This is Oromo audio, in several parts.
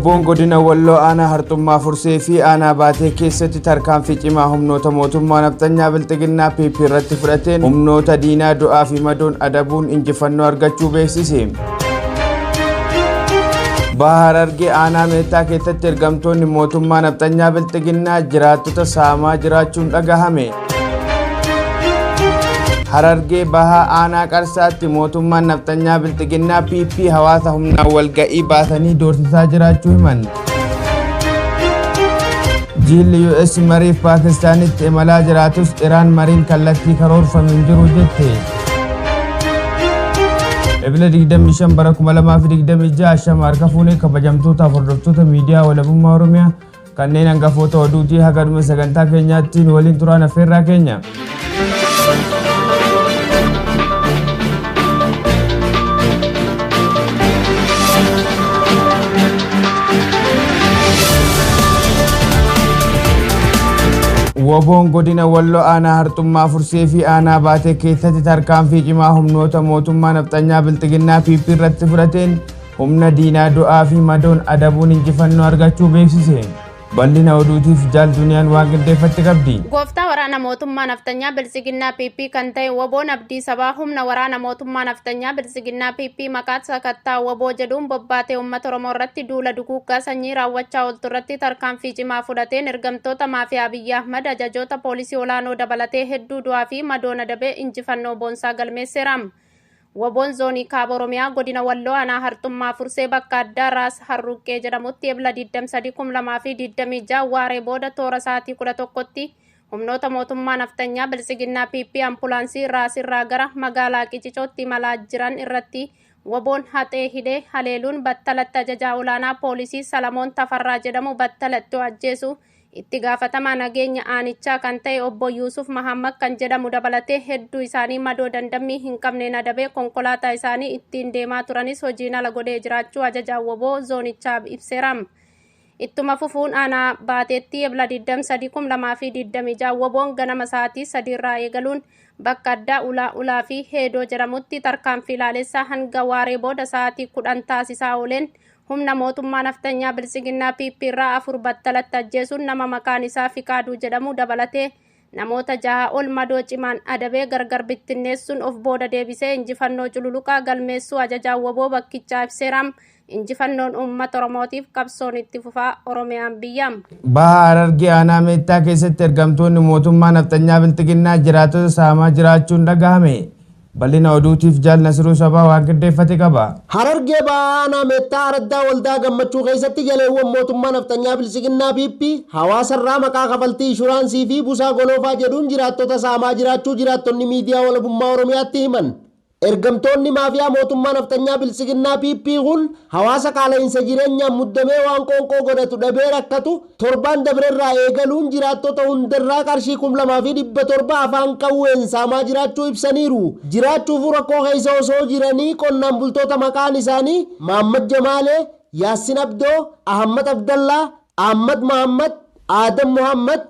WBOn godina Walloo aanaa Harxummaa Fursee fi aanaa Baatee keessatti tarkaanfii cimaa humnoota mootummaa nafxanyaa Bilxiginnaa PP irratti fudhateen humnoota diinaa du'aa fi madoon adabuun injifannoo argachuu beeksise. Baha Harargee aanaa Meettaa keessatti ergamtoonni mootummaa nafxanyaa Bilxiginnaa jiraattota saamaa jiraachuun dhagahame. Harargee Bahaa aanaa Qarsaatti mootummaan nafxanyaa Bilxiginnaa PP hawaasa humnaan walga'ii baasanii doorsisaa jiraachuu himan. Jilli US mariif Paakistaanitti imalaa jiraatus Iraan mariin kallattii karoorfame hin jiru jette. Ebila 25 bara 2026 shama harka fuunee kabajamtootaaf hordoftoota miidiyaa walabummaa Oromiyaa kanneen hangafoota oduutii haga dhuma sagantaa keenyaatti nu waliin turaan affeerraa keenya. WBOn godina Walloo aanaa Harxummaa Fursee fi aanaa Baatee keessatti tarkaanfii cimaa humnoota mootummaa nafxanyaa Bilxiginnaa PP irratti fudhateen humna diinaa du'aa fi madoon adabuun injifannoo argachuu beeksise. Bal'ina oduutiif Jaal Duniyaan waan qindeeffatte qabdi. Gooftaa waraana mootummaa nafxanyaa Biltsiginnaa PP kan ta'e WBOn Abdii Sabaa humna waraana mootummaa nafxanyaa Biltsiginnaa PP maqaa sakattaa WBO jedhuun bobbaatee uummata Oromoo irratti duula duguuggaa sanyii raawwachaa ooltu irratti tarkaanfii cimaa fudhateen ergamtoota maafiyaa Abiyyi Ahmad ajajoota poolisii olaanoo dabalatee hedduu du'aa fi madoon adabee injifannoo boonsaa galmeesseera. WBOn zoonii Kaaba Oromiyaa godina Walloo aanaa Harxummaa Fursee bakka addaa Raas Harruqqee jedhamutti Ebla 23 2026 waaree booda toora sa'aatii 11tti humnoota mootummaa nafxanyaa Biltsiginnaa PP ampulaansii Raas irraa gara magaalaa Qicicootti imalaa jiran irratti WBOn haxee hidhee haleeluun battalatti ajajaa olaanaa poolisii Salamoon Tafarraa jedhamu battalatti ajjeesu itti gaafatamaa nageenya aanichaa kan ta'e obbo Yuusuf Mahammad kan jedhamu dabalatee hedduu isaanii madoo dandammii hin qabneen adabee konkolaataa isaanii ittiin deemaa turanis hojiin ala godhee jiraachuu ajajaan WBO zoonichaa ibseera. Ittuma fufuun aanaa Baateetti Ebla 23 2026 WBOn ganama sa'aatii 3 irraa eegaluun bakka addaa Ulaa Ulaa fi Heedoo jedhamutti tarkaanfii laalessaa hanga waaree booda sa'aatii 10 taasisaa ooleen humna mootummaa nafxanyaa Biltsiginnaa PP irraa 4 battalatti ajjeesuun nama maqaan isaa Fiqaaduu jedhamu dabalatee namoota 6 ol madoo cimaan adabee gargar bittinneessuun of booda deebisee injifannoo cululuqaa galmeessuu ajajaan WBO bakkichaa ibseera. Injifannoon uummata Oromootiif qabsoon itti fufaa Oromiyaan biyya. Baha Harargee aanaa Meettaa keessatti ergamtoonni mootummaa nafxanyaa Bilxiginnaa jiraattota saamaa jiraachuun dhagahame. Bal'ina oduutiif Jaal Nasiruu Sabaa waan qindeeffate qaba. Harargee Bahaa Aanaa Meettaa Araddaa Waldaa Gammachuu keessatti jaleewwan mootummaa nafxanyaa Biltsiginnaa PP hawaasarraa maqaa kafaltii Ishuraansii fi Busaa Gonoofaa jedhuun jiraattota saamaa jiraachuu jiraattonni miidiyaa Walabummaa Oromiyaatti himan. Ergamtoonni maafiyaa mootummaa nafxanyaa Biltsiginnaa PP kun hawaasa qaala'insa jireenyaan muddamee waan qoonqoo godhatu dhabee rakkatu torbaan dabrerraa eegaluun jiraattota hundarraa qarshii 2700 afaan qawween saamaa jiraachuu ibsaniiru. Jiraachuufuu rakkoo keessa osoo jiranii qonnaan bultoota maqaan isaanii Maammad Jamaalee, Yaassin Abdoo, Ahammad Abdallaa, Ahammad Mahaammad, Aadam Mohaammad,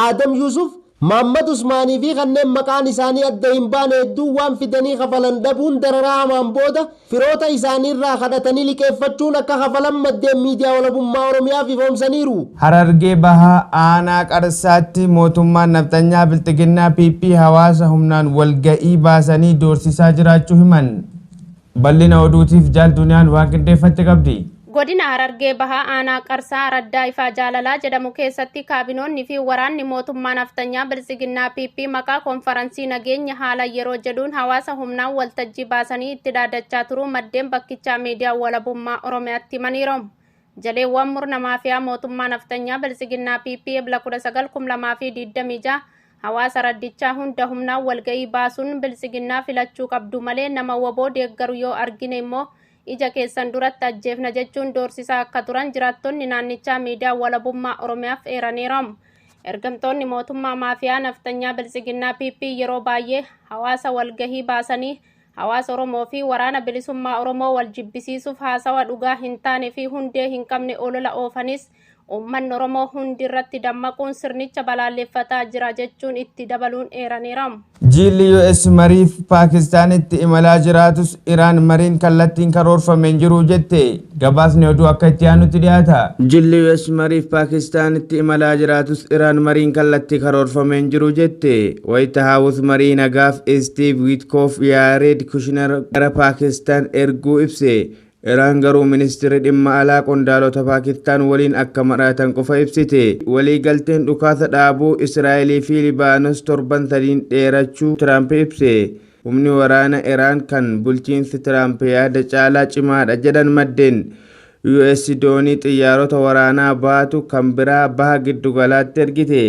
Aadam Yuusuf, Maammad Usmaanii fi kanneen maqaan isaanii adda hin baane hedduun waan fidanii kafalan dhabuun dararaa hamaan booda firoota isaaniirraa kadhatanii liqeeffachuun akka kafalan maddeen miidiyaa Walabummaa Oromiyaaf ifoomsaniiru. Harargee Bahaa Aanaa Qarsaatti mootummaan nafxanyaa Bilxiginnaa PP hawaasa humnaan walga'ii baasanii doorsisaa jiraachuu himan. Bal'ina oduutiif Jaal Duniyaan waan qindeeffatte qabdi. Godina Harargee Bahaa Aanaa Qarsaa Araddaa Ifaa Jaalalaa jedhamu keessatti kaabinoonni fi waraanni mootummaa nafxanyaa Biltsiginnaa PP maqaa konfaransii nageenya haala yeroo jedhuun hawaasa humnaan waltajjii baasanii itti dhaadachaa turuu maddeen bakkichaa miidiyaa Walabummaa Oromiyaatti himaniiru. Jaleewwan murna maafiyaa mootummaa nafxanyaa Biltsiginnaa PP Ebla 19 2026 hawaasa raddichaa hunda humnaan walga'ii baasuun Biltsiginnaa filachuu qabdu malee nama WBO deeggaru yoo argine immoo ija keessan duratti ajjeefna jechuun doorsisaa akka turan jiraattonni naannichaa miidiyaa Walabummaa Oromiyaaf eeraniiru. Ergamtoonni mootummaa maafiyaa nafxanyaa Biltsiginnaa PP yeroo baay'ee hawaasa walgahii baasanii hawaasa Oromoo fi waraana bilisummaa Oromoo wal jibbisiisuuf haasawa dhugaa hin taane fi hundee hin qabne olola oofanis Uummanni Oromoo hundi irratti dammaquun sirnicha balaaleffataa jira jechuun itti dabaluun eeraniiru. Jilli US mariif Paakistaanitti imalaa jiraatus Iraan mariin kallattiin karoorfame hin jiru jette. Gabaasni oduu akka itti aanutti dhiyaata. Jilli US mariif Paakistaanitti imalaa jiraatus Iraan mariin kallattii karoorfame hin jiru jette. White House marii nagaaf Steve Witkoff, Yaared Kushner gara Paakistaan erguu ibse. Iraan garuu ministeerri dhimma alaa qondaalota Paakistaan waliin akka mari'atan qofa ibsite. Waliigalteen dhukaasa dhaabuu Israa'elii fi Libaanos torban 3n dheerachuu Tiraamp ibse. Humni waraana Iraan kan bulchiinsi Tiraamp yaada caalaa cimaadha jedhan maddeen. US doonii xiyyaarota waraanaa baatu kan biraa baha giddugalaatti ergite.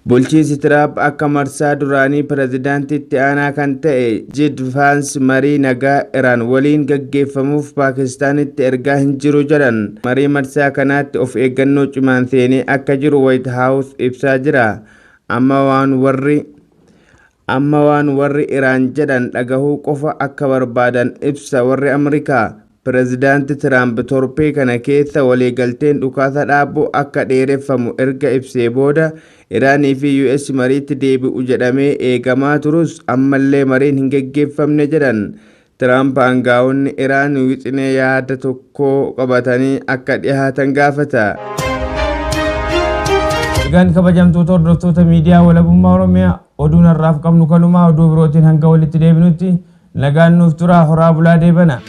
Bulchiinsi Tiraamp akka marsaa duraanii pirezidaantiitti aanaa kan ta'e JD Vance marii nagaa Iraan waliin gaggeeffamuuf Paakistaanitti ergaa hin jiru jedhan. Marii marsaa kanaatti of eeggannoo cimaan seenee akka jiru White House ibsaa jira. Amma waan warri Iraan jedhan dhagahuu qofa akka barbaadan ibsa warri Ameerikaa. Pireezidaanti Tiraamp torbee kana keessa waliigalteen dhukaasa dhaabuu akka dheereffamu erga ibsee booda Iraanii fi US mariitti deebi'u jedhamee eegamaa turus ammallee mariin hin geggeeffamne jedhan. Tiraamp aangaa'onni Iraan wixinee yaada tokko qabatanii akka dhiyaatan gaafata. Egaan kabajamtoota hordoftoota miidiyaa Walabummaa Oromiyaa, oduun har'aaf qabnu kanumaa. Oduu birootiin hanga walitti deebinutti nagaan nuuf turaa, horaa bulaa, deebana.